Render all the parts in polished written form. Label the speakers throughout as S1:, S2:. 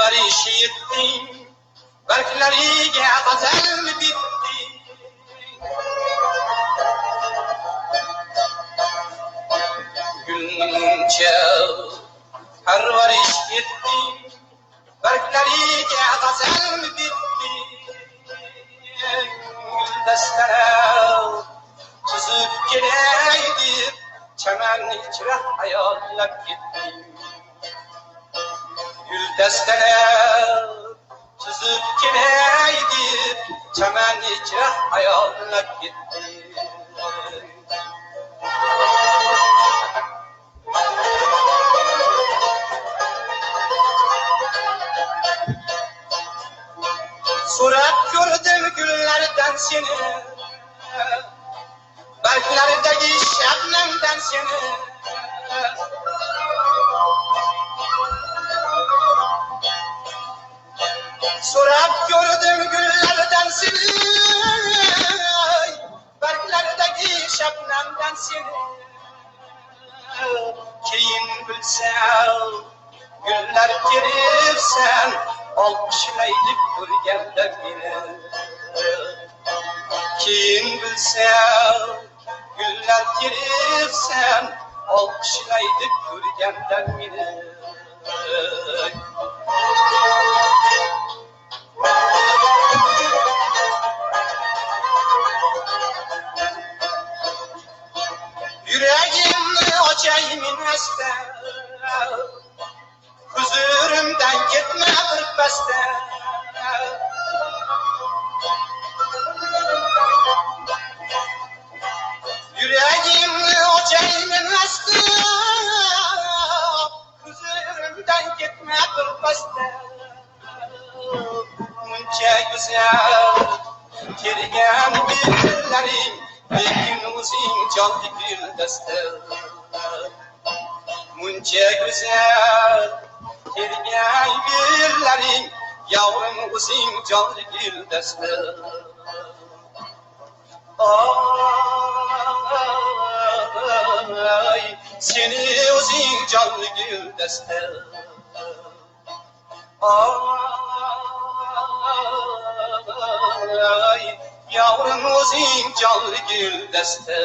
S1: Parvarish etding, barglariga g'azal bitding. Gulni muncha parvarish etding, barglariga g'azal bitding. Guldastalar tuzib kelay deb, chaman ichra hayollab ketding. Guldastalar tuzib kelay deb, chaman ichra hayollab ketding. So'rab ko'rdim gullardan seni, barglaridagi shabnamdan seni. So'rab ko'rdim gullardan seni, barglaridagi shabnamdan seni. Keyin bilsam gullar teribsan, olqishlaydi ko'rganda meni. Keyin bilsam gullar teribsan, olqishlaydi ko'rganda meni. Yuragimni ochay men asta, huzurimdan ketma bir pasda. Yuragimni ochay men asta, huzurimdan ketma bir pasda. Muncha go'zal kelgan gullaring, lekin o'zing jonli guldasta. Muncha go'zal kelgan gullaring, yavrum o'zing jonli guldasta. Ay, seni o'zing jonli guldasta. Ay, yavrum o'zing jonli guldasta.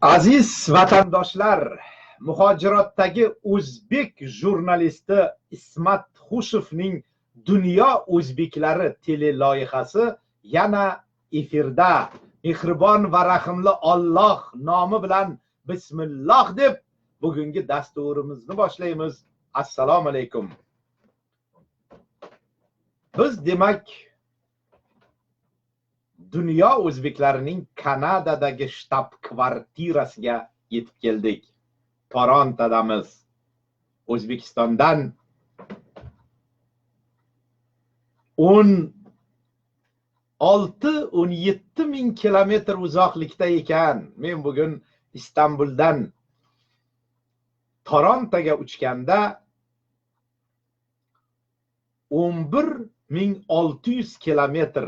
S2: Aziz vatandoshlar, muhojiratdagi o'zbek jurnalisti Ismat Xushevning Dunyo o'zbeklari teleloyihasi yana efirda. Mehribon va rahimli Alloh nomi bilan bismillah deb bugungi dasturimizni boshlaymiz. Assalomu alaykum. Biz demak dunyo o'zbeklarining Kanadadagi shtab kvartirasiga yetib keldik. Torontodamiz. O'zbekistondan 16-17 ming kilometr uzoqlikda ekan. Men bugun Istanbuldan Torontoga uchganda 11.600 kilometr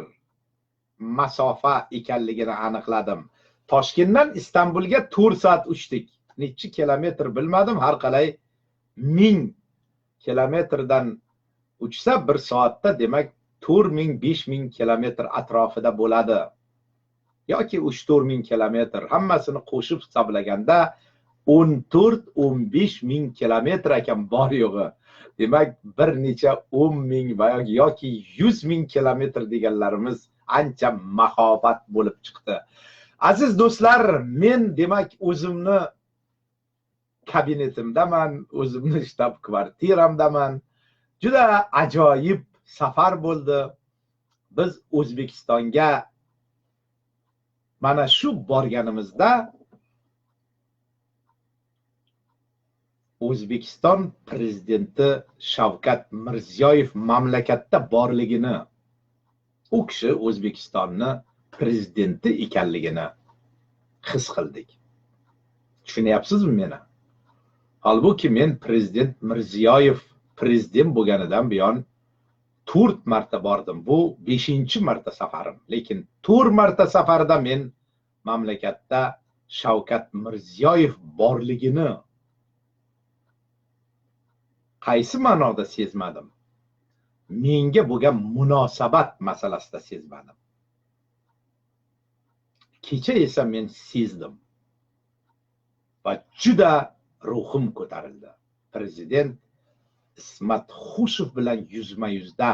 S2: masofa ekanligini aniqladim. Toshkentdan Istanbulga 4 soat uchdik. Necha kilometr bilmadim, har qalay 1000 kilometrdan uchsa 1 soatda demak 4000-5000 kilometr atrofida bo'ladi. Yoki 3-4 ming kilometr, hammasini qo'shib hisoblaganda 14-15 ming kilometr ekan bor yo'g'i. Demak, bir necha 10 ming va yoki 100 ming kilometr deganlarimiz ancha mahobat bo'lib chiqdi. Aziz do'stlar, men demak o'zimni kabinetimdaman, o'zimni shtab kvartiramdaman. Juda ajoyib safar bo'ldi. Biz O'zbekistonga mana shu borganimizda O'zbekiston prezidenti Shavkat Mirziyoyev mamlakatda borligini, u kishi O'zbekistonni prezidenti ekanligini his qildik. Tushunyapsizmi meni? Holbuki men prezident Mirziyoyev prezident bo'lganidan buyon 4 marta bordim. Bu 5-marta safarim. Lekin 4 marta safarda men mamlakatda Shavkat Mirziyoyev borligini qaysi ma'noda sezmadim? Menga bo'lgan munosabat masalasida sezmadim. Kecha esa men sezdim va juda ruhim ko'tarildi. Prezident Ismat Xushev bilan yuzma-yuzda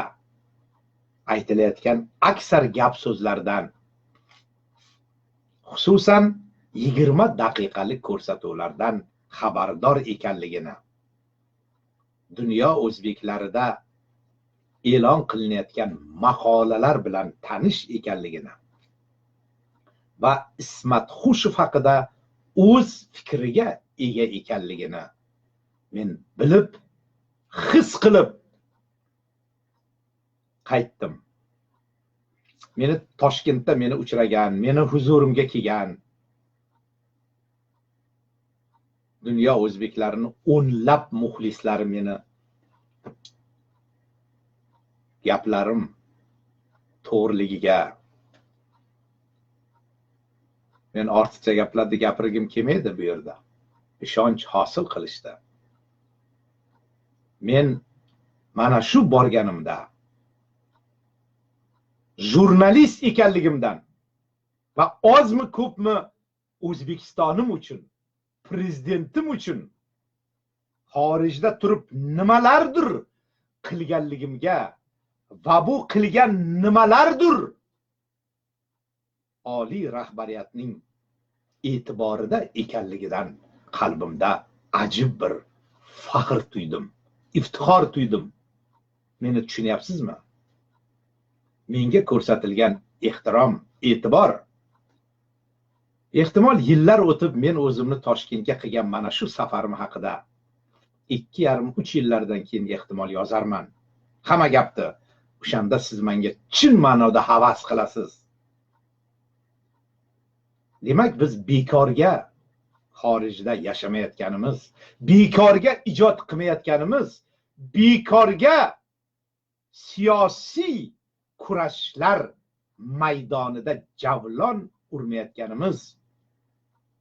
S2: aytilayotgan aksar gap so'zlardan, xususan 20 daqiqalik ko'rsatuvlardan xabardor ekanligini, dunyo o'zbeklarida e'lon qilinayotgan maqolalar bilan tanish ekanligini va Ismat Xushev haqida o'z fikriga ega ekanligini men bilib, his qilib qaytdim. Meni Toshkentda meni uchragan, meni huzurimga kelgan dunyo o'zbeklarini o'nlab muxlislari meni gaplarim to'g'riligiga, men ortiqcha gaplarni gapirgim kelmaydi bu yerda, ishonch hosil qilishda. Men mana shu borganimda jurnalist ekanligimdan va ozmi ko'pmi O'zbekistonim uchun, prezidentim uchun xorijda turib nimalardir qilganligimga va bu qilgan nimalardir oliy rahbariyatning e'tiborida ekanligidan qalbimda ajib bir faxr tuydim, iftixor tuydim. Meni tushunyapsizmi? Menga ko'rsatilgan ehtirom, e'tibor, ehtimol yillar o'tib men o'zimni Toshkentga qilgan mana shu safarim haqida 2,5-3 yillardan keyin ehtimol yozarman. Hamma gapni o'shanda siz menga chin ma'noda havas qilasiz. Demak, biz bekorga xorijda yashamayotganimiz, bekorga ijod qilmayotganimiz, bekorga siyosiy kurashlar maydonida javlon urmayotganimiz,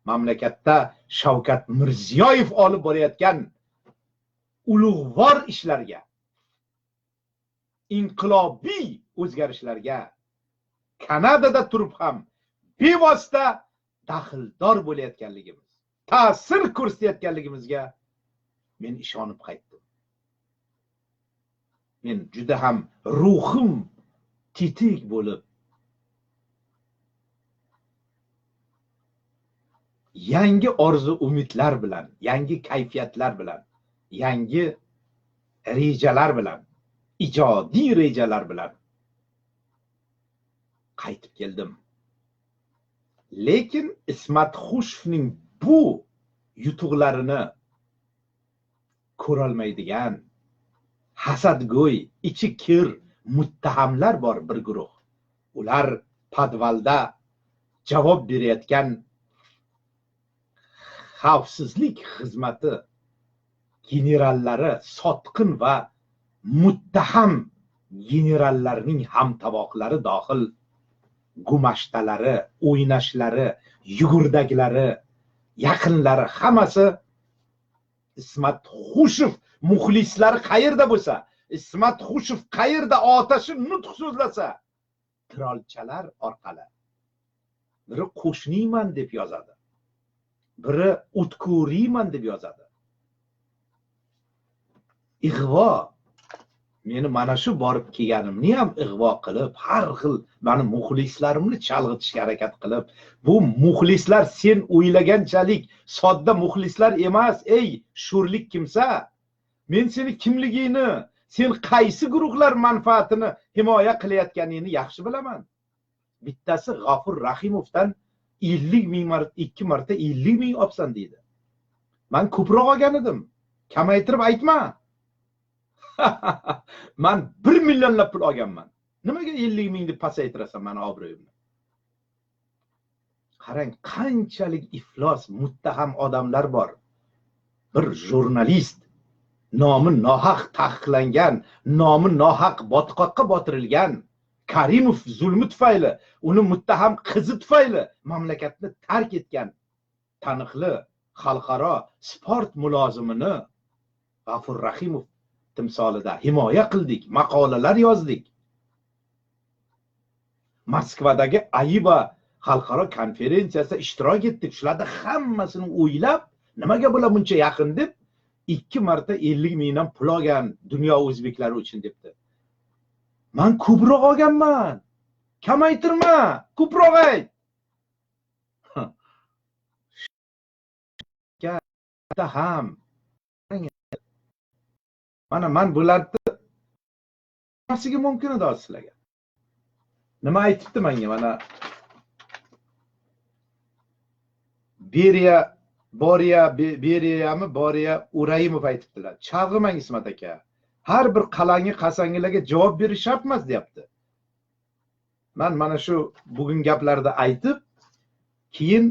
S2: mamlakatda Shavkat Mirziyoyev olib borayotgan ulug'vor ishlarga, inqilobiy o'zgarishlarga Kanadada turib ham bevosita daxldor bo'layotganligimiz, ta'sir ko'rsatayotganligimizga men ishonib qaytdim. Men juda ham ruhim tetik bo'lib, yangi orzu umidlar bilan, yangi kayfiyatlar bilan, yangi rejalar bilan, ijodiy rejalar bilan qaytib keldim. Lekin Ismat Xushevning bu yutuqlarini ko'rolmaydigan hasadgo'y, ichi kir muttahamlar bor bir guruh. Ular podvalda javob berayotgan xavfsizlik xizmati generallari, sotqin va muttaham generallarning hamtovoqlari dohil gumashtalari, o'ynashlari, yugurdaklari, yaqinlari hammasi Ismat Xushev muxlislari qayerda bo'lsa, Ismat Xushev qayerda otashi nutq so'zlasa, trolchalar orqali biri qo'shniyman deb yozadi, biri o'tkuriman deb yozadi. Ig'vo meni mana shu borib kelganimni ham ig'vo qilib, har xil meni muxlislarimni chalg'itishga harakat qilib, bu muxlislar sen o'ylaganchalik sodda muxlislar emas, ey sho'rlik kimsa, men seni kimligingni, sen qaysi guruhlar manfaatini himoya qilayotganingni yaxshi bilaman. Bittasi G'afur Rahimovdan 50 ming marta, 2 marta 50 ming olsan deydi. Men ko'proq olgan edim. Kamaytirib aytma. Men 1 millionlab pul olganman. Nimaga 50 ming deb pasaytirasan meni obro'yimni? Qarang, qanchalik iflos, muttaham odamlar bor. Bir jurnalist nomi nohaq taqiqlangan, nomi nohaq botqoqqa botirilgan Karimov zulmi tufayli, uni muttaham qizi tufayli mamlakatni tark etgan taniqli xalqaro sport mulozimini G'afur Rahimov timsolida himoya qildik, maqolalar yozdik. Moskvadagi AIBA xalqaro konferensiyasida ishtirok etdik. Shularni hammasini o'ylab, nimaga bular buncha yaqin deb 2 marta 50 mingdan pul olgan dunyo o'zbeklari uchun debdi. Men ko'proq olganman. Kamaytirma, ko'proq ayt. Ham mana men bularni nimasiga mumkin edi hozir sizlarga? Nima aytibdi menga mana Beriya, Boriya, Beriyami, Boriya Uraimov aytibdilar. Chalg'imang Ismat aka. Har bir qalangi qasangilarga javob berish shart emas deyapti. Men mana shu bugun gaplarda aytib, keyin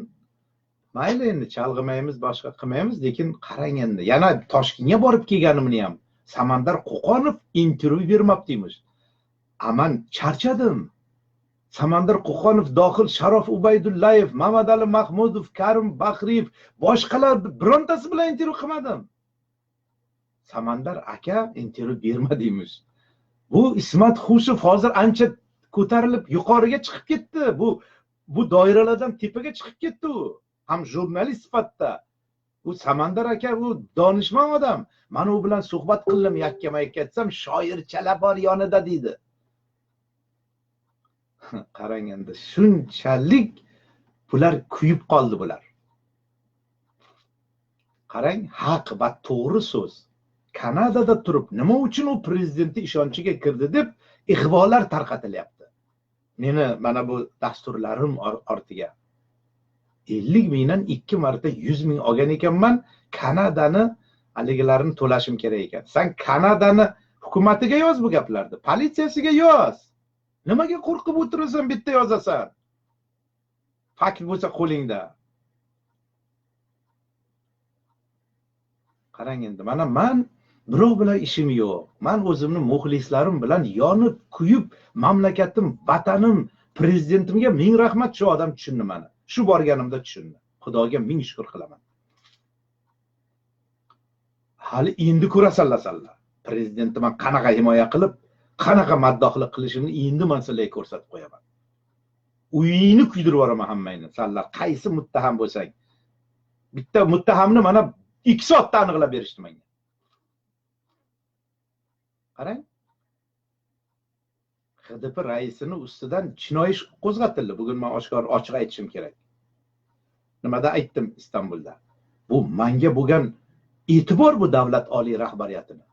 S2: mayli endi chalg'imaymiz, boshqa qilmaymiz, lekin qarang endi yana Toshkentga borib kelganimni ham Samandar Qo'qonov intervyu bermabdi emish. Aman charchadim. Samandar Qo'qonov dohil Sharof Ubaydullayev, Mamadali Mahmudov, Karim Baxriyev, boshqalar birontasi bilan intervyu qilmadim. Samandar aka intervyu bermadi emish. Bu Ismat Xushev hozir ancha ko'tarilib yuqoriga chiqib ketdi. Bu doiralardan tepaga chiqib ketdi u. Ham jurnalist sifatida. Bu Samandar aka u donishmand odam. Men u bilan suhbat qildim, yakkama-yakka aytsam, shoirchalar bor yonida deydi. Qarang endi shunchalik bular kuyib qoldi bular. Qarang, haq va to'g'ri so'z. Kanadada turib nima uchun u prezidentning ishonchiga kirdi deb ig'volar tarqatilyapti. Meni mana bu dasturlarim ortiga 50 mingdan 2 marta 100 ming olgan ekanman, Kanadani haligilarini to'lashim kerak ekan. Sen Kanadani hukumatiga yoz bu gaplarni, politsiyasiga yoz. Nimaga qo'rqib o'tirasan, bitta yozasan? Fakt bo'lsa qo'lingda. Qarang endi, mana men birov bilan ishim yo'q. Men o'zimni muxlislarim bilan yonib, kuyib, mamlakatim, vatanim, prezidentimga ming rahmat, shu odam tushundi meni. Shu borganimda tushundi. Xudoga ming shukr qilaman. Hali endi ko'rasanlar sanlar. Prezidentni men qanaqa himoya qilib, qanaqa maddohlik qilishimni endi men sizlarga ko'rsatib qo'yaman. Uyingni kuydirib yuboraman hammangni. Sanlar qaysi muttaham bo'lsang, bitta muttahamni mana 2 soatda aniqlab berishdi menga. Qarang. HDP raisini ustidan jinoiy ish qo'zg'atildi. Bugun men oshkor ochiq aytishim kerak. Nimada aytdim Istanbulda? Bu menga bo'lgan e'tibor, bu davlat oliy rahbariyatini.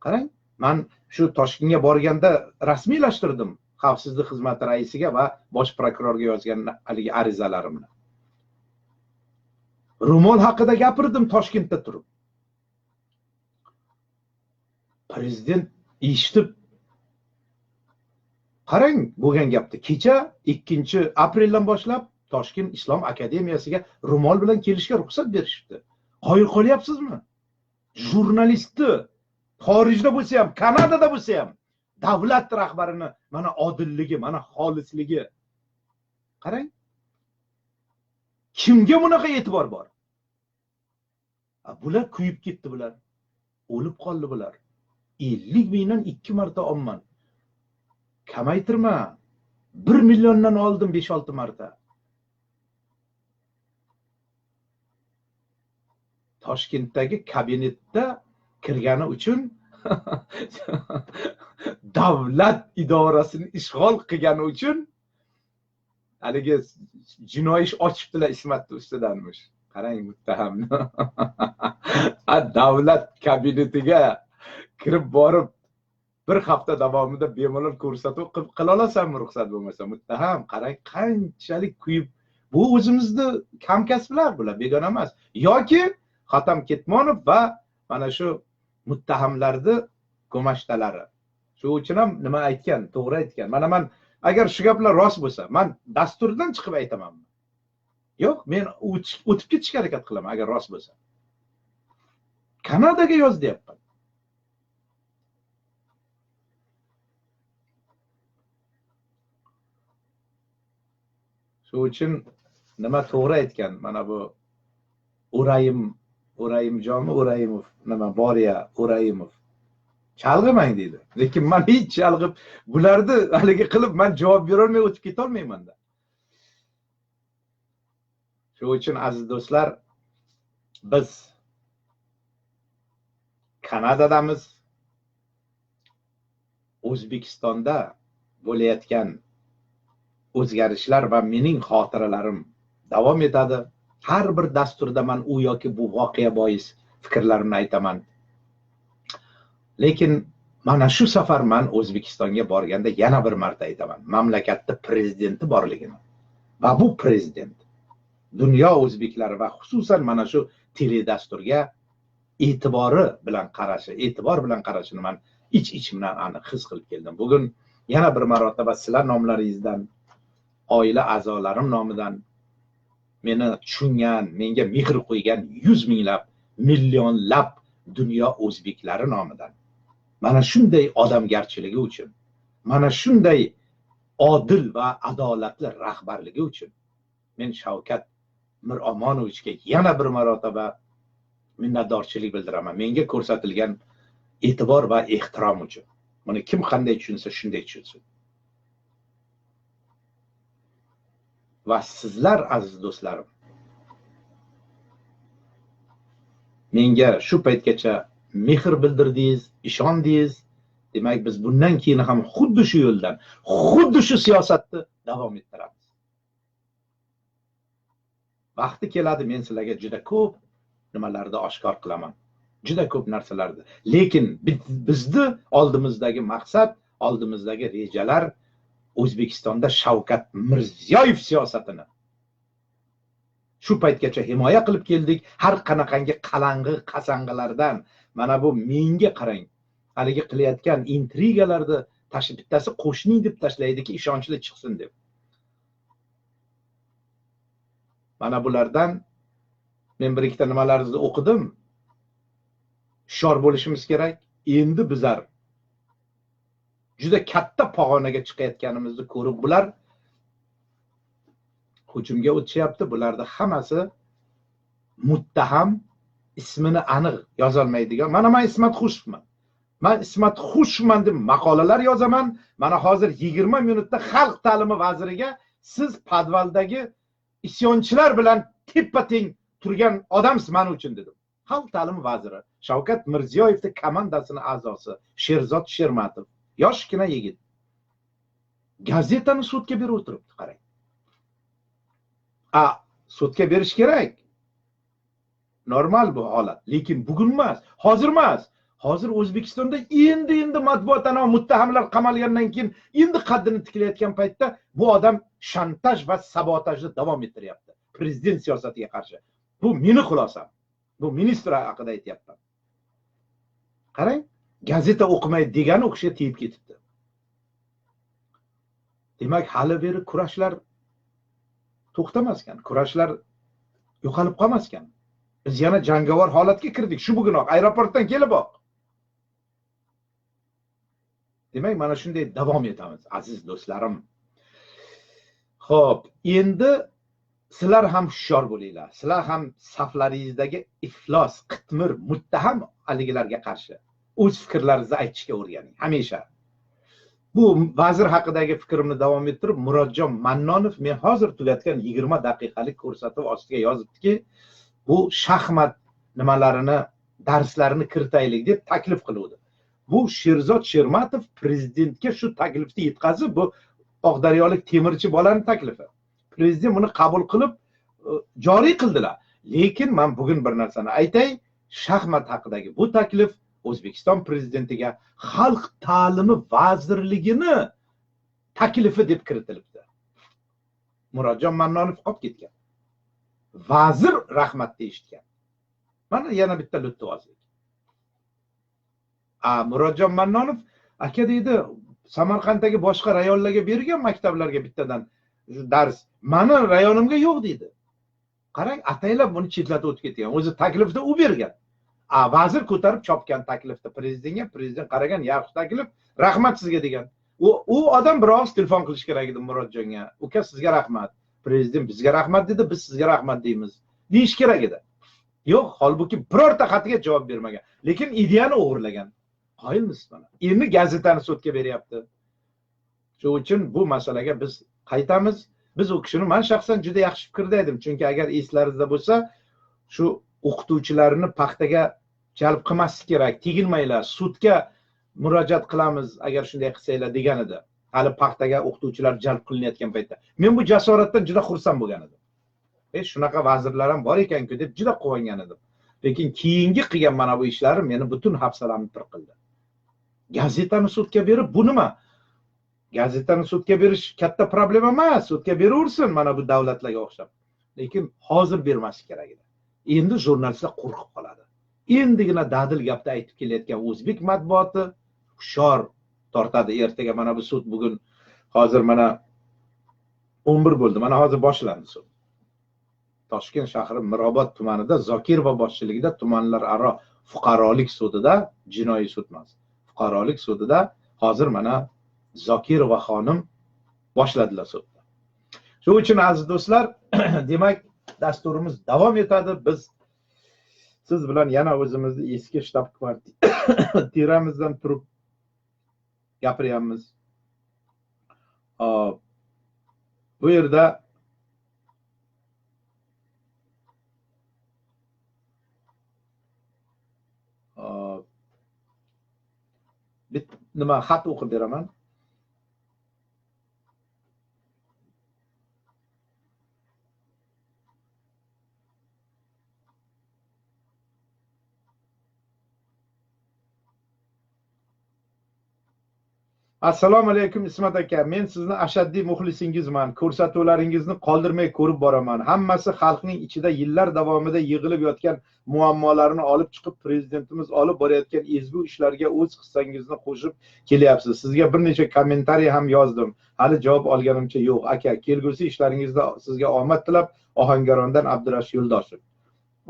S2: Qarang, men shu Toshkentga borganda rasmiylashtirdim xavfsizlik xizmati raisiga va bosh prokurorga yozgan haligi arizalarimni. Ro'mol haqida gapirdim Toshkentda turib. Prezident eshitib, qarang bo'lgan gapni. Kecha 2-apreldan boshlab Toshkent Islom akademiyasiga ro'mol bilan kelishga ruxsat berishibdi. Qoyil qolyapsizmi? Jurnalistni xorijda bo'lsa ham, Kanadada bo'lsa ham davlat rahbarini mana odilligi, mana xolisligi. Qarang. Kimga bunaqa e'tibor bor? Bular kuyib ketdi bular. O'lib qoldi bular. 50 mingdan 2 marta olman. Kamaytirma. 1 milliondan oldim 5-6 marta. Toshkentdagi kabinetda kirgani uchun davlat idorasini ishg'ol qilgani uchun haligi jinoiy ish ochibdilar Ismatni ustidanmish. Qarang muttahamni. Davlat kabinetiga kirib borib bir hafta davomida bemalol ko'rsatuv qila olasanmi ruxsat bo'lmasa? Muttaham, qarang qanchalik kuyib. Bu o'zimizni hamkasblar, bular begona emas. Yoki Xatam Ketmonov va mana shu muttahamlarni go'mashtalari. Shu uchun ham nima aytgan, to'g'ri aytgan. Mana men agar shu gaplar rost bo'lsa, men dasturdan chiqib aytamanmi? Yo'q, men o'tib ketishga harakat qilaman agar rost bo'lsa. Kanadaga yoz deyapman. Shu uchun Nima to'g'ri aytgan, mana bu O'rayimjonmi, O'rayimov, nima Boriya O'rayimov. Chalg'imang deydi. Lekin men hech chalg'ib, bularni haligi qilib men javob bera olmay o'tib keta olmayman-da. Shuning uchun aziz do'stlar, biz Kanadadamiz. O'zbekistonda bo'layotgan o'zgarishlar va mening xotiralarim davom etadi. Har bir dasturda men u yoki bu voqea bois fikrlarimni aytaman. Lekin mana shu safar men O'zbekistonga borganda yana bir marta aytaman, mamlakatda prezidenti borligini va bu prezident dunyo o'zbeklari va xususan mana shu teledasturga e'tibori bilan qarashi, e'tibor bilan qarashini men ich-ichimdan aniq his qilib keldim. Bugun yana bir marotaba sizlar nomlaringizdan, oila a'zolarim nomidan meni tushungan, menga mehr qo'ygan 100 minglab, millionlab dunyo o'zbeklari nomidan mana shunday odamgarchiligi uchun, mana shunday odil va adolatli rahbarligi uchun men Shavkat Miromonovichga yana bir marotaba minnatdorchilik bildiraman. Menga ko'rsatilgan e'tibor va ehtirom uchun. Buni kim qanday tushunsa shunday tushunsin. Va sizlar aziz do'stlarim, menga shu paytgacha mehr bildirdingiz, ishondingiz. Demak, biz bundan keyin ham xuddi shu yo'ldan, xuddi shu siyosatni davom ettiramiz. Vaqti keladi, men sizlarga juda ko'p nimalarni oshkor qilaman. Juda ko'p narsalarni. Lekin bizni oldimizdagi maqsad, oldimizdagi rejalar O'zbekistonda Shavkat Mirziyoyev siyosatini shu paytgacha himoya qilib keldik. Har qanaqangi qalang'i qasang'ilardan, mana bu menga qarang, haligi qilayotgan intrigalarni bittasi qo'shning deb tashlaydiki, ishonchli chiqsin deb. Mana bulardan men bir ikkita nimalaringizni o'qidim. Hushyor bo'lishimiz kerak. Endi bizlar juda katta pog'onaga chiqayotganimizni ko'rib, bular hujumga o'tishyapti. Bularda hammasi muttaham, ismini aniq yozolmaydigan. Mana men Ismat Xushevman. Men Ismat Xushevman deb maqolalar yozaman. Mana hozir 20 minutda Xalq ta'limi vaziriga siz podvaldagi isyonchilar bilan teppa-teng turgan odamsiz men uchun dedim. Xalq ta'limi vaziri Shavkat Mirziyoyevning komandasining a'zosi Sherzod Shermatov, yoshgina yigit, gazetani sudga berib o'tiribdi, qarang. A, sudga berish kerak. Normal bu holat, lekin bugun emas, hozir emas. Hozir O'zbekistonda endi matbuot ana muttahamlar qamalgandan keyin endi qaddini tiklayotgan paytda bu odam shantaj va sabotajni davom ettiryapti prezident siyosatiga qarshi. Bu meni xulosam. Bu ministr haqida aytyapman. Qarang, gazeta o'qimaydi degani u kishiga tegib ketibdi. Demak, hali beri kurashlar to'xtamas ekan, kurashlar yo'qolib qolmas ekan. Biz yana jangovar holatga kirdik shu bugunoq, aeroportdan keliboq. Demak, mana shunday davom etamiz, aziz do'stlarim. Xo'p, endi sizlar ham hushyor bo'linglar. Sizlar ham saflaringizdagi iflos, qitmir, muttaham haligilarga qarshi o'z fikrlaringizni aytishga o'rganing hamisha. Bu vazir haqidagi fikrimni davom ettirib, Murodjon Mannonov men hozir tugatgan 20 daqiqalik ko'rsatuv ostiga yozibdiki, bu shaxmat nimalarini, darslarini kiritaylik deb taklif qiluvdi. Bu Sherzod Shermatov prezidentga shu taklifni yetkazib, bu Oqdaryolik temirchi bolaning taklifi. Prezident buni qabul qilib joriy qildilar. Lekin men bugun bir narsani aytay, shaxmat haqidagi bu taklif O'zbekiston prezidentiga Xalq ta'limi vazirligini taklifi deb kiritilibdi. Murodjon Mannonov qolib ketgan. Vazir rahmat deyishgan. Mana yana bitta lutfozlik. Murodjon Mannonov aka deydi, Samarqanddagi boshqa rayonlarga bergan maktablarga bittadan dars, mani rayonimga yo'q deydi. Qarang, ataylab buni chetlatib o'tib ketgan. O'zi taklifni u bergan. Vazir ko'tarib chopgan taklifni prezidentga, prezident qaragan, yaxshi taklif, rahmat sizga degan. U odam bir og'iz telefon qilish kerak edi Murodjonga. Uka, sizga rahmat. Prezident bizga rahmat dedi, biz sizga rahmat deymiz deyish kerak edi. Yo'q, holbuki birorta xatiga javob bermagan. Lekin ideyani o'g'irlagan. Qoyilmisiz mana? Endi gazetani sudga beryapti. Shuning uchun bu masalaga biz qaytamiz. Biz u kishini, men shaxsan juda yaxshi fikrda edim. Chunki agar eslaringizda bo'lsa, shu o'qituvchilarni paxtaga jalb qilmaslik kerak, teginmanglar, sudga murojaat qilamiz agar shunday qilsanglar degan edi. Hali paxtaga o'qituvchilar jalb qilinayotgan paytda. Men bu jasoratdan juda xursand bo'lgan edim. Shunaqa vazirlar ham bor ekan-ku deb juda quvongan edim. Lekin keyingi qilgan mana bu ishlari meni butun hafsalamni pir qildi. Gazetani sudga berib, bu nima? Gazetani sudga berish katta problema emas, sudga beraversin mana bu davlatlarga o'xshab. Lekin hozir bermaslik kerak edi. Endi jurnalistlar qo'rqib qoladi. Endigina dadil gapni aytib kelayotgan o'zbek matbuoti hushyor tortadi. Ertaga mana bu sud bugun hozir mana 11 bo'ldi. Mana hozir boshlandi sud. Toshkent shahri Mirobod tumanida Zokirova boshchiligida tumanlararo fuqarolik sudida, jinoiy sud emas, fuqarolik sudida hozir mana Zokirova xonim boshladilar sudni. Shuning uchun aziz do'stlar, demak dasturimiz davom etadi. Biz siz bilan yana o'zimizni eski shtab kvartiramizdan turib gapiryapmiz. Bu yerda nima xat o'qib beraman. Assalomu alaykum Ismat aka, men sizni ashaddiy muxlisingizman. Ko'rsatuvlaringizni qoldirmay ko'rib boraman. Hammasi xalqning ichida yillar davomida yig'ilib yotgan muammolarni olib chiqib, prezidentimiz olib borayotgan ezgu ishlarga o'z hissangizni qo'shib kelyapsiz. Sizga bir necha kommentariy ham yozdim. Hali javob olganimcha yo'q. Aka, kelgusi ishlaringizda sizga omad tilab, Ohangarondan Abdurashid Yo'ldoshev.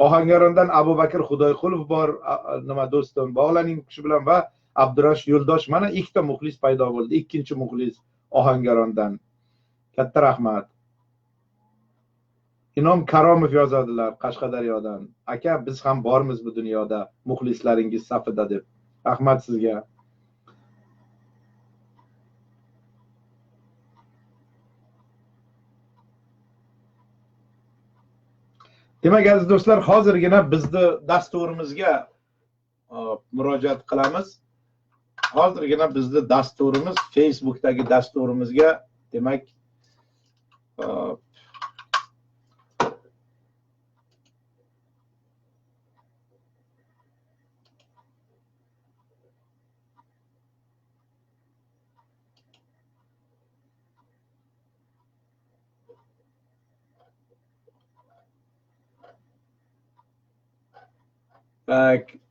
S2: Ohangarondan Abubakir Xudoyqulov bor, nima do'stim, bog'laning kishi bilan va Abdurash Yo'ldosh, mana ikkita muxlis paydo bo'ldi. Ikkinchi muxlis Ohangarondan. Katta rahmat. Inom Karomov yozadilar Qashqadaryodan. Aka, biz ham bormiz bu dunyoda muxlislaringiz safida deb. Rahmat sizga. Demak, aziz do'stlar, hozirgina bizni dasturimizga murojaat qilamiz. Hozirgina bizni dasturimiz, Facebookdagi dasturimizga, demak,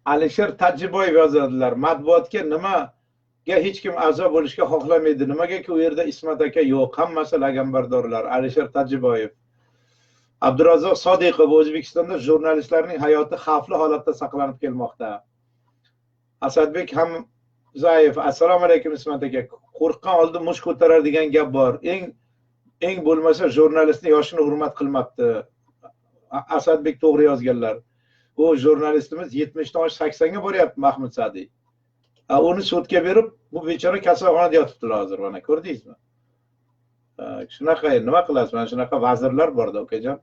S2: Alisher Tajiboyev yozadilar. Matbuotga nimaga hech kim a'zo bo'lishga xohlamaydi? Nimagaki u yerda Ismat aka yo'q, hammasi laganbardorlar. Alisher Tajiboyev. Abdurazzoq Sodiqov, O'zbekistonda jurnalistlarning hayoti xavfli holatda saqlanib kelmoqda. Asadbek Hamzayev, assalomu alaykum Ismat aka. Qo'rqqan oldin mush ko'tarar degan gap bor. Eng bo'lmasa jurnalistning yoshini hurmat qilmabdi. Asadbek to'g'ri yozganlar. Bu jurnalistimiz 70 dan oshib 80 ga boryapti Mahmud Sadiy. Uni sudga berib, bu bechora kasalxonada yotibdilar hozir, mana ko'rdingizmi? Shunaqa nima qilasiz? Mana shunaqa vazirlar borda, ukajon.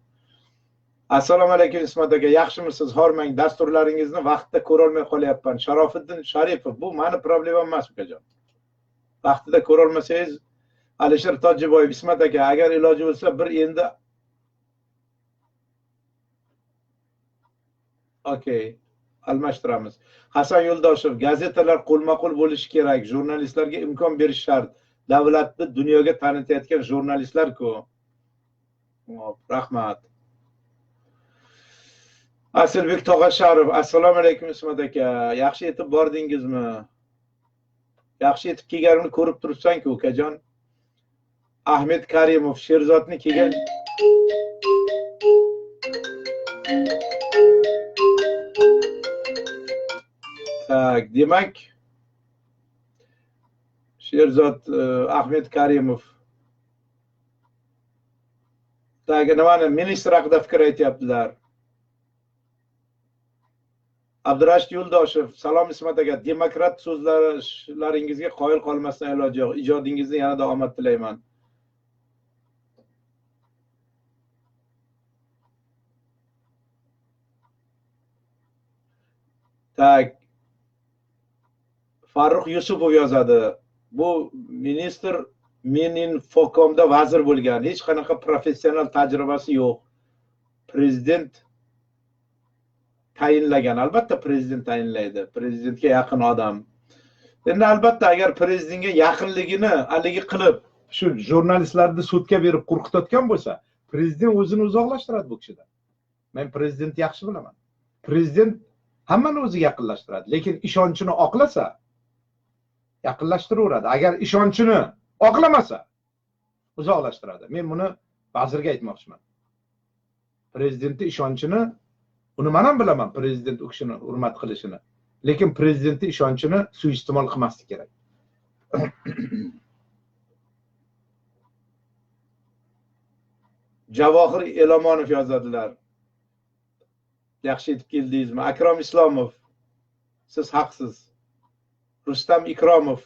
S2: Assalomu alaykum Ismat aka, yaxshimisiz? Hormang, dasturlaringizni vaqtida ko'ra olmay qolyapman. Sharofiddin Sharipov, bu meni problemam emas, ukajon. Vaqtida ko'ra olmasangiz, Alisher Tojiboyev, Ismat aka, agar iloji bo'lsa bir endi okey, almashtiramiz. Hasan Yo'ldoshev, gazetalar qo'lma-qo'l bo'lishi kerak, jurnalistlarga imkon berish shart. Davlatni dunyoga tanitayotgan jurnalistlar-ku. Hop, rahmat. Asilbek Tog'asharov, assalomu alaykum Ismat aka. Yaxshi yetib bordingizmi? Yaxshi yetib kelganimni ko'rib turibsan-ku, ukajon. Ahmed Karimov, Sherzodni kelgan Tak, demak, Sherzod Ahmed Karimov Tagi nimani ministr haqida fikr aytyaptilar. Abdurashid Yo'ldoshev, salom Ismat aka, demokrat so'zlaringizga qoyil qolmasdan iloji yo'q. Ijodingizni yanada omad tilayman. Tak. Farruh Yusupov yozadi. Bu ministr Mininfokomda vazir bo'lgan, hech qanaqa professional tajribasi yo'q. Prezident tayinlagan. Albatta prezident tayinlaydi. Prezidentga yaqin odam. Endi albatta agar prezidentga yaqinligini haligi qilib, shu jurnalistlarni sudga berib qo'rqitayotgan bo'lsa, prezident o'zini uzoqlashtiradi bu kishidan. Men prezidentni yaxshi bilaman. Prezident hammani o'ziga yaqinlashtiradi, lekin ishonchini oqlasa yaqinlashtiraveradi. Agar ishonchini oqlamasa uzoqlashtiradi. Men buni vazirga aytmoqchiman. Prezidentning ishonchini, uni men ham bilaman, prezident u kishini hurmat qilishini. Lekin prezidentning ishonchini suiiste'mol qilmaslik kerak. Javohir Elomonov yozadilar. Yaxshi yetib keldingizmi? Akrom Islomov, siz haqsiz. Rustam Ikromov.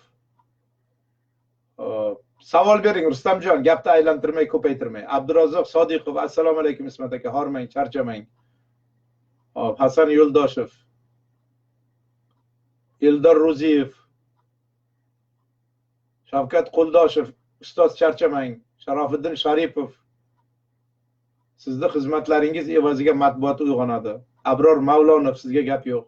S2: Savol bering Rustamjon, gapni aylantirmay, ko'paytirmay. Abdurazzoq Sodiqov, assalomu alaykum Ismat aka, hormang, charchamang. Hop, Hasan Yo'ldoshev. Eldor Ro'ziyev. Shavkat Qo'ldoshev, ustoz charchamang. Sharofiddin Sharipov. Sizni xizmatlaringiz evaziga matbuot uyg'onadi. Abror Mavlonov, sizga gap yo'q.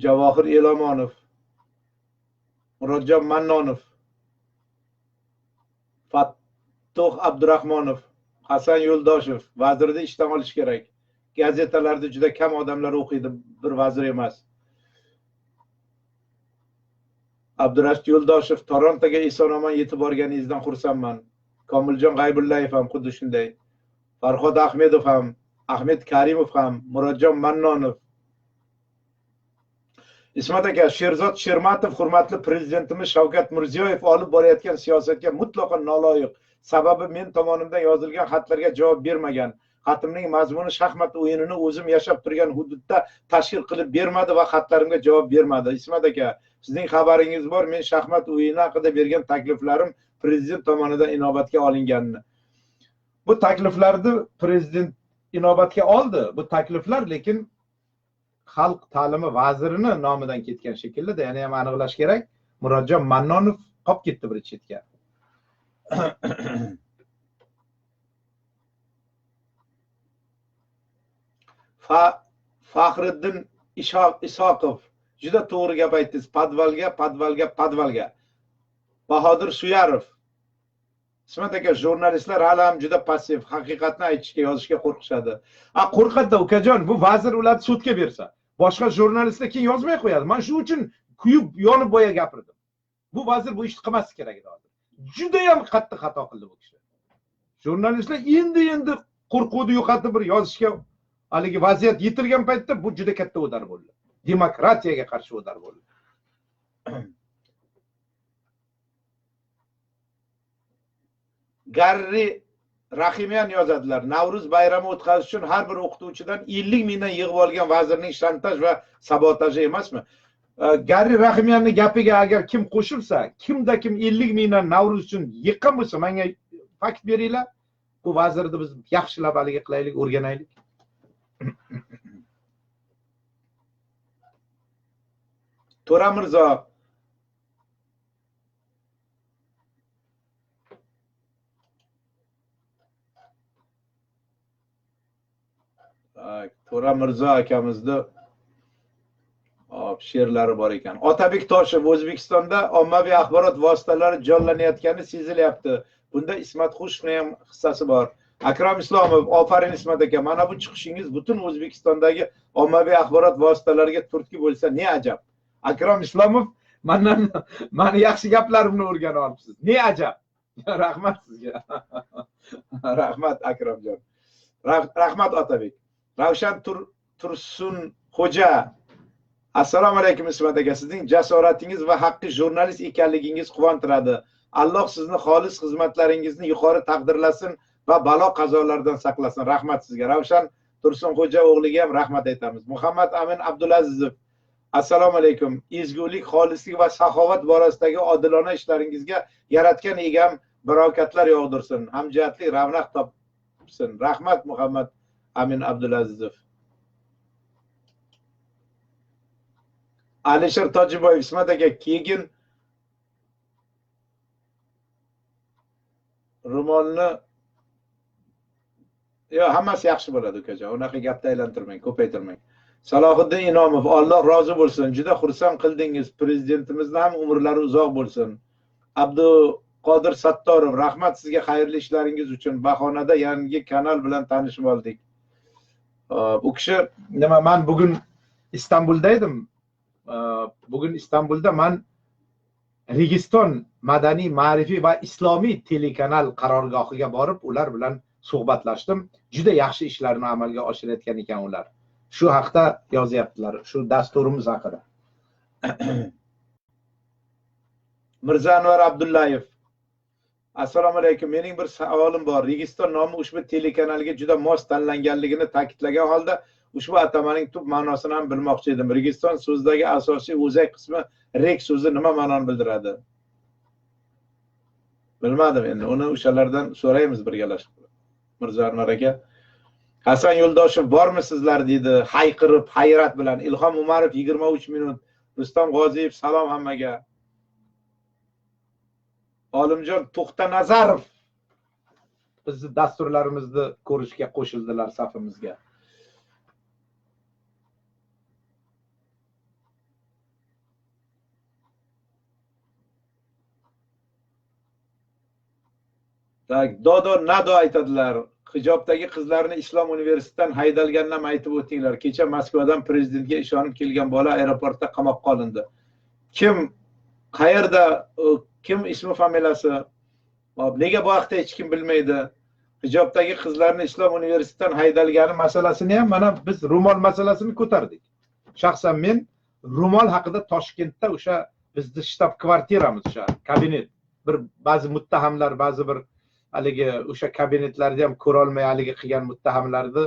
S2: Javohir Elomonov, Murodjon Mannonov, Fattoh Abdurahmonov, Hasan Yo'ldoshev, vazirni ishdan olish kerak. Gazetalarda juda kam odamlar o'qiydi, bir vazir emas. Abdurashid Yo'ldoshev, Torontoga eson-omon yetib borganingizdan xursandman. Komiljon G'aybullayev ham xuddi shunday. Farhod Ahmedov ham, Ahmed Karimov ham, Murodjon Mannonov. Ismat aka, Sherzod Shermatov hurmatli prezidentimiz Shavkat Mirziyoyev olib borayotgan siyosatga mutlaqo noloyiq. Sababi men tomonimdan yozilgan xatlarga javob bermagan. Xatimning mazmuni shaxmat o'yinini o'zim yashab turgan hududda tashkil qilib bermadi va xatlarimga javob bermadi. Ismat aka, sizning xabaringiz bor, men shaxmat o'yini haqida bergan takliflarim prezident tomonidan inobatga olinganini. Bu takliflarni prezident inobatga oldi. Bu takliflar lekin Xalq ta'limi vazirini nomidan ketgan shekilli, yana ham aniqlash kerak. Murodjon Mannonov qolib ketdi bir chetga. Faxriddin Isoqov, juda to'g'ri gap aytdingiz. Podvalga, podvalga, podvalga. Bahodir Suyarov, Ismat aka, jurnalistlar hali ham juda passiv, haqiqatni aytishga, yozishga qo'rqishadi. A qo'rqadi ukajon, bu vazir ularni sudga bersa, boshqa jurnalistlar keyin yozmay qo'yadi. Men shu uchun kuyib, yonib boya gapirdim. Bu vazir bu ishni qilmaslik kerak edi hozir. Juda ham qattiq xato qildi bu kishi. Jurnalistlar endi qo'rquvni yo'qotib bir yozishga haligi vaziyat yetilgan paytda bu juda katta udar bo'ldi. Demokratiyaga qarshi udar bo'ldi. Garri Rahimyan yozadilar. Navruz bayrami o'tkazish uchun har bir o'qituvchidan 50 mingdan yig'ib olgan vazirning shantaj va sabotaji emasmi? Garri Rahimyanning gapiga agar kim qo'shilsa, kimda kim 50 mingdan Navruz uchun yiqqan bo'lsa, menga fakt beringlar. Bu vazirni biz yaxshilab haligi qilaylik, o'rganaylik. To'ra Mirzo, To'ra Mirzo akamizni she'rlari bor ekan. Otabek Toshev, O'zbekistonda ommaviy axborot vositalari jonlanayotgani sezilyapti. Bunda Ismat Xushevning ham hissasi bor. Akrom Islomov, ofarin Ismat aka, mana bu chiqishingiz butun O'zbekistondagi ommaviy axborot vositalariga turtki bo'lsa ne ajab. Akrom Islomov, mendan meni yaxshi gaplarimni o'rganib olibsiz. Ne ajab. Rahmat sizga. Rahmat Akromjon. Rahmat Otabek. Ravshan Tursun Xo'ja, assalomu alaykum Ismat aka, sizning jasoratingiz va haqiqiy jurnalist ekanligingiz quvontiradi. Alloh sizni xolis xizmatlaringizni yuqori taqdirlasin va balo qazolardan saqlasin. Rahmat sizga. Ravshan Tursunxo'ja o'g'liga ham rahmat aytamiz. Muhammad Amin Abdulazizov, assalomu alaykum. Ezgulik, xolislik va saxovat borasidagi odilona ishlaringizga yaratgan egam barokatlar yog'dirsin, hamjihatlik ravnaq topsin. Rahmat Muhammad Amin Abdulazizov. Alisher Tojiboyev, Ismat aka, keyin ro'molni yo hammasi yaxshi bo'ladi ukajon. Unaqa gapni aylantirmang, ko'paytirmang. Salohiddin Inomov, Alloh rozi bo'lsin. Juda xursand qildingiz. Prezidentimizni ham umrlari uzoq bo'lsin. Abduqodir Sattorov, rahmat sizga xayrli ishlaringiz uchun. Bahonada yangi kanal bilan tanishib oldik. U kishi nima, men bugun Istanbulda edim. Bugun Istanbulda men Registon madaniy, ma'rifiy va islomiy telekanal qarorgohiga borib, ular bilan suhbatlashdim. Juda yaxshi ishlarni amalga oshirayotgan ekan ular. Shu haqda yozyaptilar, shu dasturimiz haqida. Mirza Anvar Abdullayev, assalomu alaykum. Mening bir savolim bor. Registon nomi ushbu telekanalga juda mos tanlanganligini ta'kidlagan holda ushbu atamaning tub ma'nosini ham bilmoqchi edim. Registon so'zidagi asosiy o'zak qismi rek so'zi nima ma'noni bildiradi? Bilmadim endi, uni o'shalardan so'raymiz birgalashib. Mirza Anvar aka. Hasan Yo'ldoshev, bormisizlar deydi, hayqirib, hayrat bilan. Ilhom Umarov 23 minut. Rustam G'oziyev, salom hammaga. Olimjon To'xtanazarov bizni dasturlarimizni ko'rishga qo'shildilar safimizga. Tak, Dodo Nado aytadilar. Hijobdagi qizlarni Islom universitetidan haydalganini ham aytib o'tinglar. Kecha Moskvadan prezidentga ishonib kelgan bola aeroportda qamoqqa olindi. Kim, qayerda, kim ismi familiyasi? Nega bu haqda hech kim bilmaydi? Hijobdagi qizlarni Islom universitetidan haydalgani masalasini ham mana biz ro'mol masalasini ko'tardik. Shaxsan men ro'mol haqida Toshkentda o'sha bizni shtab kvartiramiz, o'sha kabinet, bir ba'zi muttahamlar, ba'zi bir haligi o'sha kabinetlarni ham ko'ra olmay haligi qilgan muttahamlarni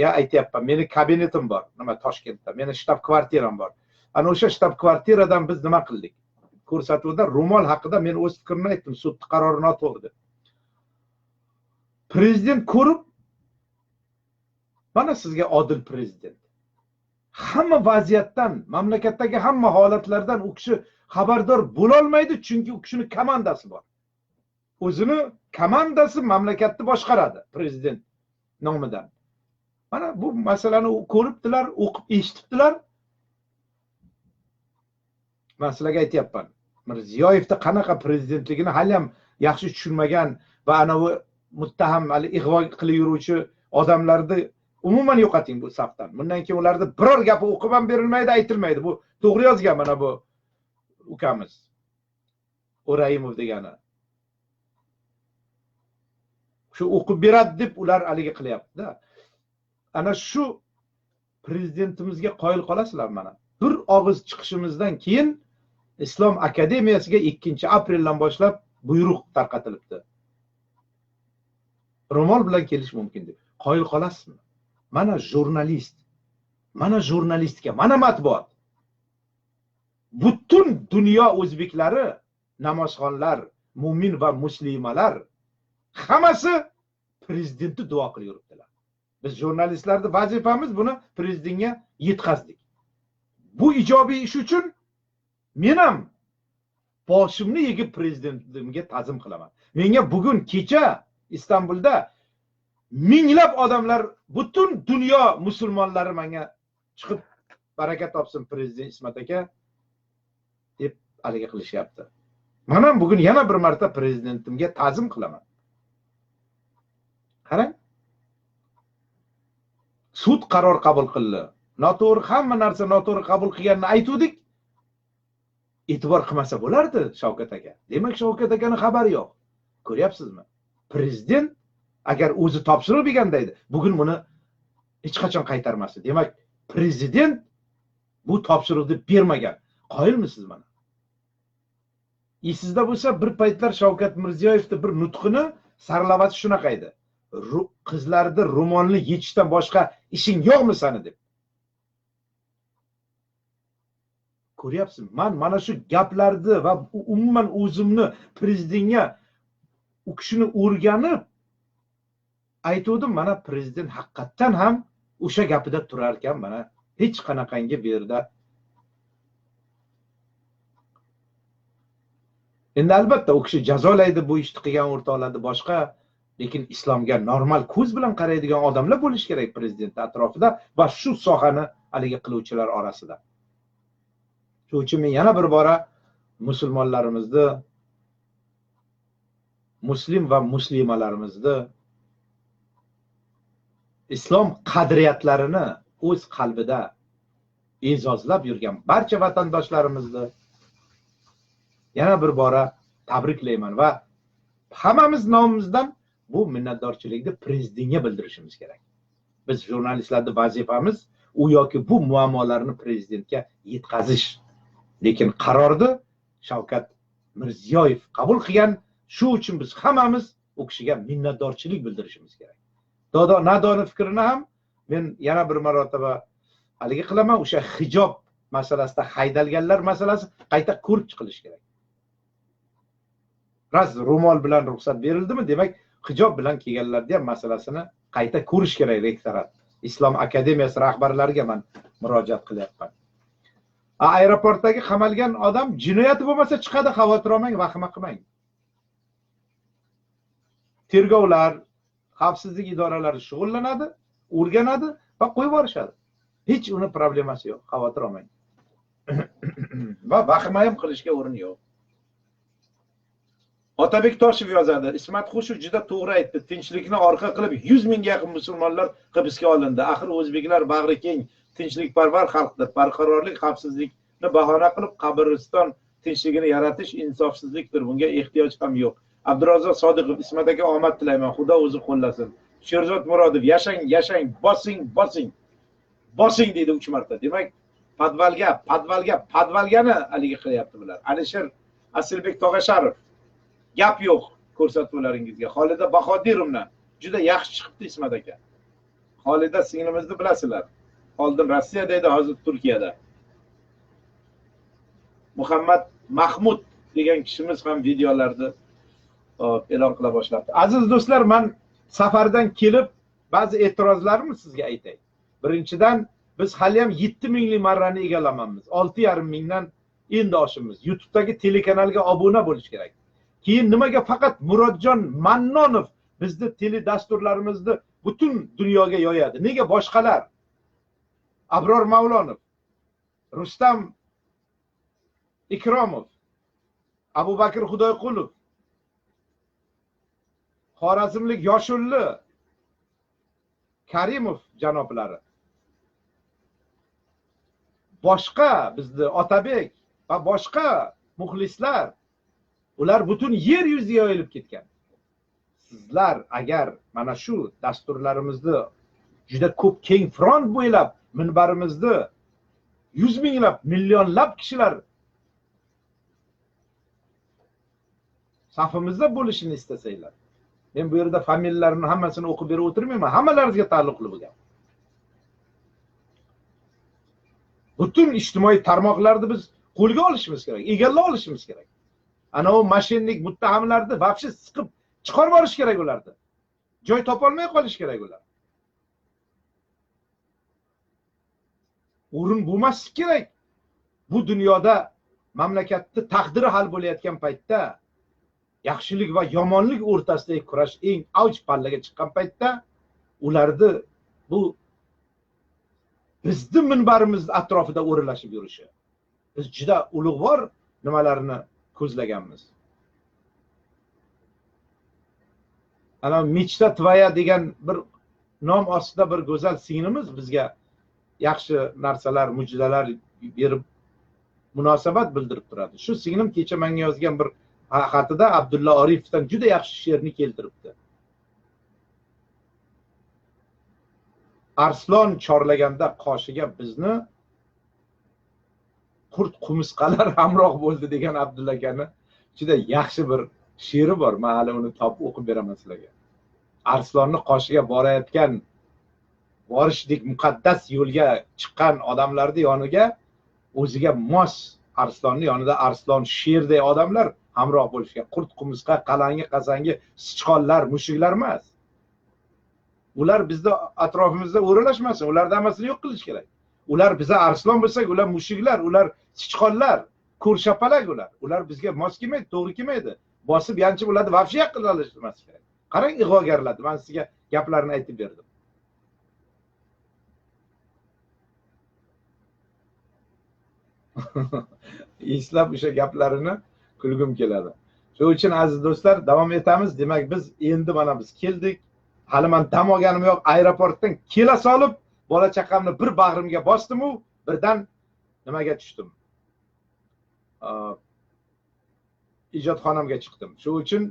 S2: ya aytyapman. Meni kabinetim bor, nima Toshkentda, meni shtab kvartiram bor. Ana o'sha shtab kvartiradan biz nima qildik? Ko'rsatuvda ro'mol haqida men o'z fikrimni aytdim, sud qarori noto'g'ri deb. Prezident ko'rib, mana sizga odil prezident. Hamma vaziyatdan, mamlakatdagi hamma holatlardan u kishi xabardor bo'la olmaydi, chunki u kishining komandasi bor. O'zini komandasi mamlakatni boshqaradi prezident nomidan. Mana bu masalani ko'ribdilar, o'qib eshitibdilar. Men sizlarga aytyapman. Mirziyoyevda qanaqa prezidentligini hali ham yaxshi tushunmagan va ana u muttaham hali ig'vo qilib yuruvchi odamlarni umuman yo'qoting bu safdan. Bundan keyin ularni biror gapi o'qib ham berilmaydi, aytilmaydi. Bu to'g'ri yozgan mana bu ukamiz O'rayimov degani. Shu o'qib beradi deb ular haligi qilyapti-da. Ana shu prezidentimizga qoyil qolasizlar mana. Bir og'iz chiqishimizdan keyin Islom akademiyasiga 2-apreldan boshlab buyruq tarqatilibdi. Ro'mol bilan kelish mumkin deb. Qoyil qolasizmi? Mana jurnalist, mana jurnalistika, mana matbuot. Butun dunyo o'zbeklari, namozxonlar, mu'min va muslimalar hammasi prezidentni duo qilib yuribdilar. Biz jurnalistlarning vazifamiz buni prezidentga yetkazdik. Bu ijobiy ish uchun men ham boshimni egib prezidentimga ta'zim qilaman. Menga bugun kecha Istanbulda minglab odamlar, butun dunyo musulmonlari menga chiqib baraka topsin prezident Ismat aka deb haligi qilishyapti. Men ham bugun yana bir marta prezidentimga ta'zim qilaman. Qarang. Sud qaror qabul qildi. Noto'g'ri, hamma narsa noto'g'ri qabul qilganini aytuvdik. E'tibor qilmasa bo'lardi Shavkat aka. Demak, Shavkat akaning xabari yo'q. Ko'ryapsizmi? Prezident agar o'zi topshiriq berganda edi, bugun buni hech qachon qaytarmasdi. Demak, prezident bu topshiriqni bermagan. Qoyilmisiz mana? Esingizda bo'lsa, bir paytlar Shavkat Mirziyoyevning bir nutqini sarlavhasi shunaqa edi. Qizlarni ro'molni yechishdan boshqa ishing yo'qmi sani deb. Ko'ryapsiz, men mana shu gaplarni va umuman o'zimni prezidentga u kishini o'rganib aytuvdim, mana prezident haqiqatdan ham o'sha gapida turar ekan, mana hech qanaqangi bu yerda. Endi albatta u kishi jazolaydi bu ishni qilgan o'rtoqlarni boshqa, lekin islomga normal ko'z bilan qaraydigan odamlar bo'lishi kerak prezident atrofida va shu sohani haligi qiluvchilar orasida. Shuning uchun men yana bir bora musulmonlarimizni, muslim va muslimalarimizni islom qadriyatlarini o'z qalbida e'zozlab yurgan barcha vatandoshlarimizni yana bir bora tabriklayman va hammamiz nomimizdan bu minnatdorchilikni prezidentga bildirishimiz kerak. Biz jurnalistlarning vazifamiz u yoki bu muammolarni prezidentga yetkazish. Lekin qarorni Shavkat Mirziyoyev qabul qilgan, shu uchun biz hammamiz u kishiga minnatdorchilik bildirishimiz kerak. Dodo Nadoni fikrini ham men yana bir marotaba haligi qilaman, o'sha hijob masalasida haydalganlar masalasi qayta ko'rib chiqilishi kerak. Raz ro'mol bilan ruxsat berildimi, demak hijob bilan kelganlarning ham masalasini qayta ko'rish kerak rektorat. Islom akademiyasi rahbarlariga men murojaat qilyapman. Aeroportdagi qamalgan odam jinoyati bo'lmasa chiqadi, xavotir olmang, vahima qilmang. Tergovlar, xavfsizlik idoralari shug'ullanadi, o'rganadi va qo'yib yuborishadi. Hech uni problemasi yo'q, xavotir olmang. Va vahima ham qilishga o'rin yo'q. Otabek Toshev yozadi: Ismat Xushev juda to'g'ri aytdi. Tinchlikni orqa qilib 100 mingga yaqin musulmonlar hibsga olindi. Axir o'zbeklar bag'ri keng, tinchlikparvar xalqdir. Barqarorlik, xavfsizlikni bahona qilib qabriston tinchligini yaratish insofsizlikdir. Bunga ehtiyoj ham yo'q. Abdurazzoq Sodiqov: Ismat aka omad tilayman, Xudo o'zi qo'llasin. Sherzod Murodov: yashang, yashang, bosing, bosing. Bosing deydi 3 marta. Demak, podvalga, podvalga, podvalgani haligi qilyapti bular. Alisher Asilbek Tog'asharov: gap yo'q ko'rsatuvlaringizga. Xolida Bahodirovna juda yaxshi chiqibdi Ismat aka. Xolida singlimizni bilasizlar. Oldin Rossiyada edi, hozir Turkiyada. Muhammad Mahmud degan kishimiz ham videolarni e'lon qila boshlabdi. Aziz do'stlar, men safardan kelib ba'zi e'tirozlarimni sizga aytay. Birinchidan, biz hali ham 7 minglik marrani egallamaymiz. 6,5 mingdan endi oshimiz. YouTube'dagi telekanalga obuna bo'lish kerak. Keyin nimaga faqat Murodjon Mannonov bizni teledasturlarimizni butun dunyoga yoyadi? Nega boshqalar? Abror Mavlonov, Rustam Ikromov, Abubakir Xudoyqulov, Xorazmlik Yoshulli Karimov janoblari, boshqa bizni Otabek va boshqa muxlislar, ular butun yer yuziga yoyilib ketgan. Sizlar agar mana shu dasturlarimizni juda ko'p keng front bo'ylab minbarimizni 100 minglab, millionlab kishilar safimizda bo'lishini istasanglar, men bu yerda familiyalarini hammasini o'qib berib o'tirmayman, hammalaringizga taalluqli bo'lgan. Butun ijtimoiy tarmoqlarni biz qo'lga olishimiz kerak, egallab olishimiz kerak. Ana u mashinnik muttahamlarni vobshe siqib chiqarib yuborish kerak ularni. Joy topolmay qolish kerak ular. O'rin bo'lmaslik kerak. Bu dunyoda mamlakatni taqdiri hal bo'layotgan paytda, yaxshilik va yomonlik o'rtasidagi kurash eng avj pallaga chiqqan paytda ularni bu bizni minbarimiz atrofida o'ralashib yurishi. Biz juda ulug'vor nimalarni ko'zlaganmiz. Ana Mechta Tvoya degan bir nom ostida bir go'zal singlimiz bizga yaxshi narsalar, mujdalar berib munosabat bildirib turadi. Shu singlim kecha menga yozgan bir xatida Abdulla Orifdan juda yaxshi she'rni keltiribdi. Arslon chorlaganda qoshiga bizni qurt qumursqalar hamroh bo'ldi degan Abdulla akani Juda yaxshi bir she'ri bor. Men hali uni topib o'qib beraman sizlarga. Arslonni qoshiga borayotgan, borishdek muqaddas yo'lga chiqqan odamlarning yoniga o'ziga mos arslonni yonida arslon sherday odamlar hamroh bo'lishga, qurt qumursqa, qalangi qasangi sichqonlar, mushuklar emas. Ular bizni atrofimizda o'ralashmasin, ularni hammasini yo'q qilish kerak. Ular biza arslon bo'lsak, ular mushuklar, ular sichqonlar, ko'rshapalak ular. Ular bizga mos kelmaydi, to'g'ri kelmaydi. Bosib yanchib ularni vahshiy yaqinlashtirmas kerak. Qarang ig'vogarlarni, men sizga gaplarni aytib berdim. Eslab o'sha gaplarini kulgim keladi. Shuning uchun aziz do'stlar, davom etamiz. Demak, biz endi mana biz keldik. Hali men dam olganim yo'q, aeroportdan kela solib bola chaqamni bir bag'rimga bosdim-u, birdan nimaga tushdim? Ijodxonamga chiqdim. Shuning uchun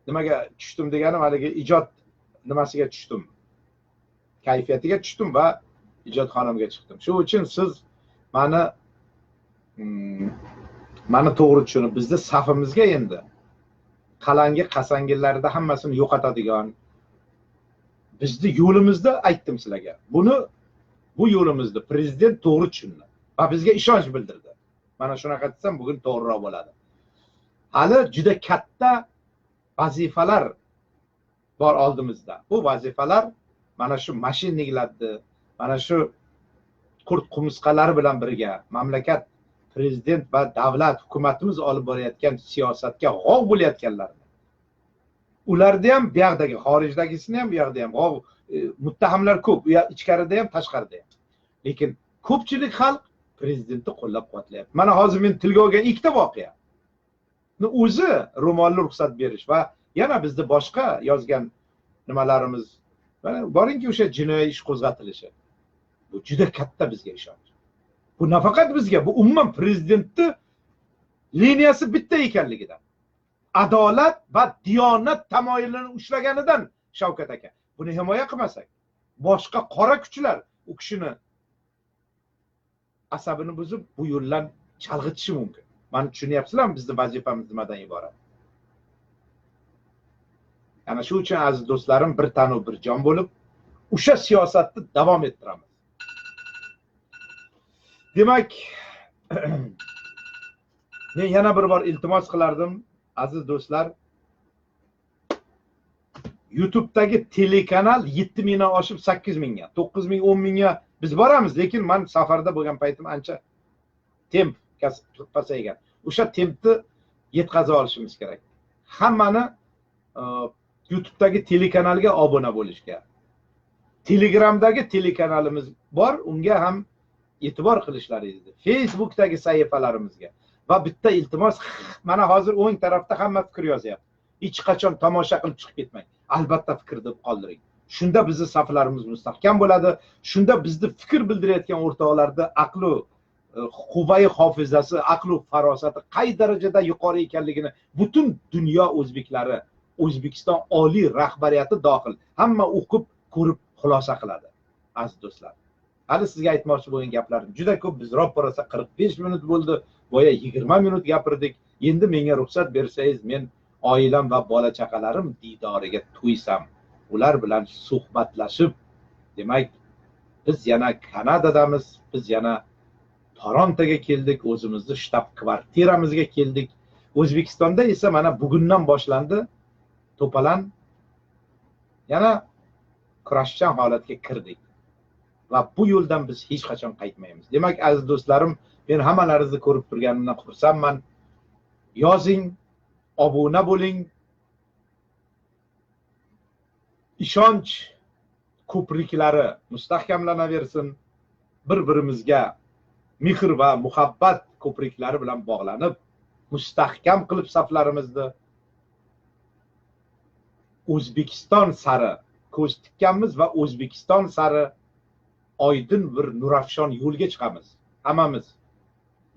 S2: nimaga tushdim deganim, haligi ijod nimasiga tushdim. Kayfiyatiga tushdim va ijodxonamga chiqdim. Shuning uchun siz mani to'g'ri tushunib, bizni safimizga endi qalangi qasangilarda hammasini yo'qotadigan bizni yo'limizda aytdim sizlarga. Bu yo'limizda prezident to'g'ri tushundi va bizga ishonch bildirdi. Mana shunaqa desam bugun to'g'riroq bo'ladi. Hali juda katta vazifalar bor oldimizda. Bu vazifalar mana shu mashinniklarni, mana shu qurt qumursqalari bilan birga mamlakat prezident va davlat hukumatimiz olib borayotgan siyosatga g'ov bo'layotganlarni, ularni ham bu yoqdagi, xorijdagisini ham bu yoqda ham g'ov muttahamlar ko'p, u ichkarida ham tashqarida ham. Lekin ko'pchilik xalq prezidentni qo'llab-quvvatlayapti. Mana hozir men tilga olgan ikkita voqea. O'zi ro'molli ruxsat berish va yana bizni boshqa yozgan nimalarimiz, mana boringki o'sha jinoiy ish qo'zg'atilishi. Bu juda katta bizga ishonch. Bu nafaqat bizga, bu umuman prezidentni liniyasi bitta ekanligidan, adolat va diyonat tamoyilini ushlaganidan Shavkat aka. Buni himoya qilmasak, boshqa qora kuchlar u kishini asabini buzib, bu yo'ldan chalg'itishi mumkin. Mana tushunyapsizlarmi bizni vazifamiz nimadan iborat? Ana shu uchun aziz do'stlarim, bir tanu bir jon bo'lib, o'sha siyosatni davom ettiramiz. Demak, men yana bir bor iltimos qilardim, aziz do'stlar, YouTube'dagi telekanal 7 mingdan oshib 8 mingga, 9 ming, 10 mingga biz boramiz, lekin men safarda bo'lgan paytim ancha temp pasaygan. O'sha tempni yetkaza olishimiz kerak. Hammani YouTube'dagi telekanalga obuna bo'lishga, Telegramdagi telekanalimiz bor, unga ham e'tibor qilishlaringizni, Facebookdagi sahifalarimizga va bitta iltimos, mana hozir o'ng tarafda hamma fikr yozyapti. Hech qachon tomosha qilib chiqib ketmang. Albatta fikr deb qoldiring. Shunda bizni saflarimiz mustahkam bo'ladi. Shunda bizni fikr bildirayotgan o'rtoqlarda aqlu quvvai hofizasi, aqlu farosati qay darajada yuqori ekanligini butun dunyo o'zbeklari, O'zbekiston oliy rahbariyati dohil hamma o'qib, ko'rib xulosa qiladi. Aziz do'stlar, hali sizga aytmoqchi bo'lgan gaplarim juda ko'p. Biz ro'para 45 minut bo'ldi, boya 20 minut gapirdik. Endi menga ruxsat bersangiz, men oilam va bola chaqalarim diydoriga to'ysam, ular bilan suhbatlashib, demak, biz yana Kanadadamiz, biz yana Torontoga keldik, o'zimizni shtab kvartiramizga keldik. O'zbekistonda esa mana bugundan boshlandi to'palan, yana kurashchan holatga kirdik. Va bu yo'ldan biz hech qachon qaytmaymiz. Demak, aziz do'stlarim, men hammalaringizni ko'rib turganimdan xursandman. Yozing, obuna bo'ling. Ishonch ko'priklari mustahkamlanaversin. Bir-birimizga mehr va muhabbat ko'priklari bilan bog'lanib, mustahkam qilib saflarimizni O'zbekiston sari ko'z tikkanmiz va O'zbekiston sari oydin bir nurafshon yo'lga chiqamiz hammamiz.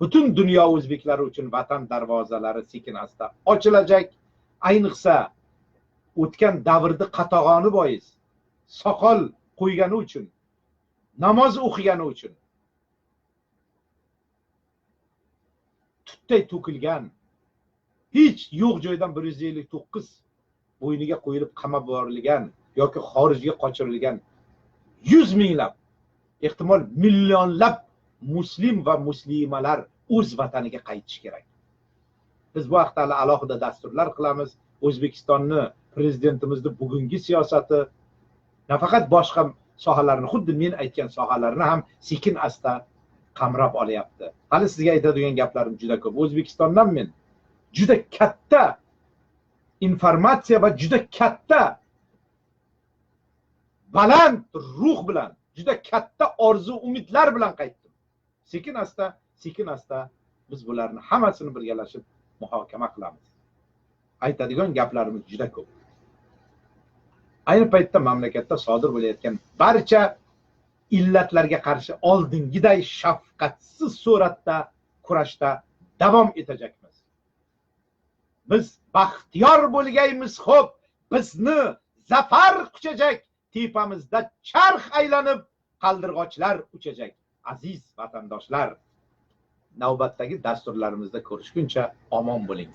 S2: Butun dunyo o'zbeklari uchun vatan darvozalari sekin asta ochilajak. Ayniqsa o'tgan davrda qatag'oni bois, soqol qo'ygani uchun, namoz o'qigani uchun tutday to'kilgan, Hech yo'q joydan 159 bo'yniga qo'yilib qamab borilgan yoki xorijga qochirilgan 100 minglab, ehtimol millionlab muslim va muslimalar o'z vataniga qaytishi kerak. Biz bu haqda hali alohida dasturlar qilamiz. O'zbekistonni prezidentimizni bugungi siyosati nafaqat boshqa sohalarni, xuddi men aytgan sohalarni ham sekin asta qamrab olyapti. Hali sizga aytadigan gaplarim juda ko'p. O'zbekistondan men juda katta informatsiya va juda katta baland ruh bilan, juda katta orzu umidlar bilan qaytdim. Sekin asta, sekin asta biz bularni hammasini birgalashib muhokama qilamiz. Aytadigan gaplarimiz juda ko'p. Ayni paytda mamlakatda sodir bo'layotgan barcha illatlarga qarshi oldingiday shafqatsiz suratda kurashda davom etajakmiz. Biz baxtiyor bo'lgaymiz, xo'p, bizni zafar quchajak, tepamizda charx aylanib qaldirg'ochlar uchajak. Aziz vatandoshlar, navbatdagi dasturlarimizda ko'rishguncha omon bo'ling.